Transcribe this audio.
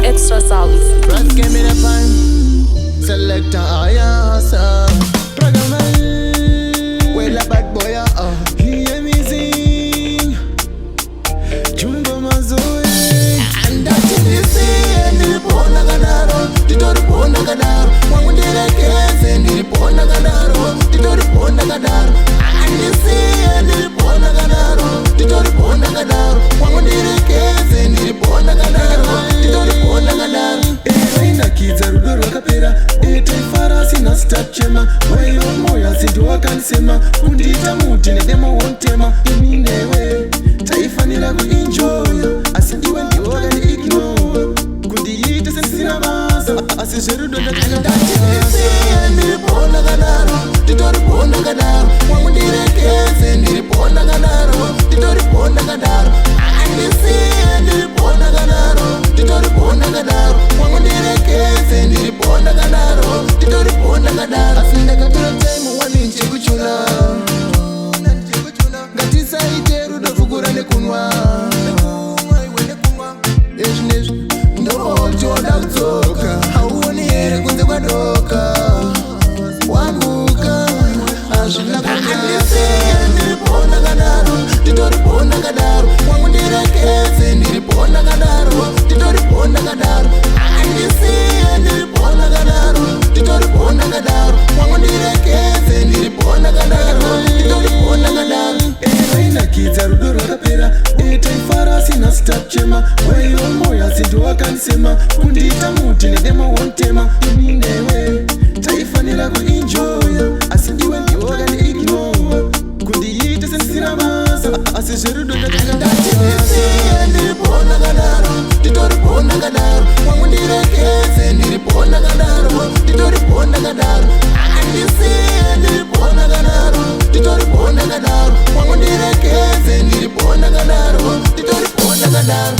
Extra sounds. Rats came in a pan. Selector, I Pragaman. Well, a bad boy, Hear me sing. Jumbo Mazoe. Andati ndisiye ndiripo ndakadaro, nditoripo ndakadaro. Wangu ndirekeze, ndiripo ndakadaro, nditoripo ndakadaro. Andisiye ndiripo ndakadaro, nditoripo ndakadaro. Wangu ndirekeze, ndiripo ndakadaro, nditoripo ndakadaro. Rainakidza rudo rwakapera, taifara asina sitachema. Waiva moyo asi ndiwakandisema, kundiita muti nedemo wontema. Ini newe taifanira kuenjoya, asi ndiwe ndiwe wakandiignore, kundiita sendisina basa, asi zverudo. Ndati ndisiye ndiripo ndakadaro, nditoripo ndakadaro. Wangu ndirekeze, ndiripo ndakadaro, nditoripo ndakadaro. Andisiye ndiripo ndakadaro, nditoripo ndakadaro. Wangu ndirekeze, ndiripo ndakadaro, nditoripo ndakadaro. Asi ndakatora time wani nchekuchuna, ngatisaite rudo pfukura nekunwa. Ezvinezvi ndotoda kudzoka, hauoni here kunze kwadoka? Wamuka hazvina. Andisiye ndiripo ndakadaro, nditoripo ndakadaro. Wangu ndirekeze, ndiripo ndakadaro, nditoripo ndakadaro. Andisiye ndiripo ndakadaro, nditoripo ndakadaro. Wangu ndirekeze, ndiripo ndakadaro, nditoripo ndakadaro. Rainakidza rudo rwakapera, taifara asina sitachema. Waiva moyo asi ndiwakandisema, kundiita muti nedemo wontema. Ini newe taifanira kuenjoya, asi ndiwe ndiwe wakandiignore, kundiita sendisina basa, asi zverudo. Ndati ndisiye ndiripo ndakadaro, nditoripo ndakadaro. Wangu ndirekeze, ndiripo ndakadaro, nditoripo ndakadaro. Andisiye ndiripo ndakadaro, nditoripo ndakadaro. Wangu ndirekeze, ndiripo ndakadaro, nditoripo ndakadaro.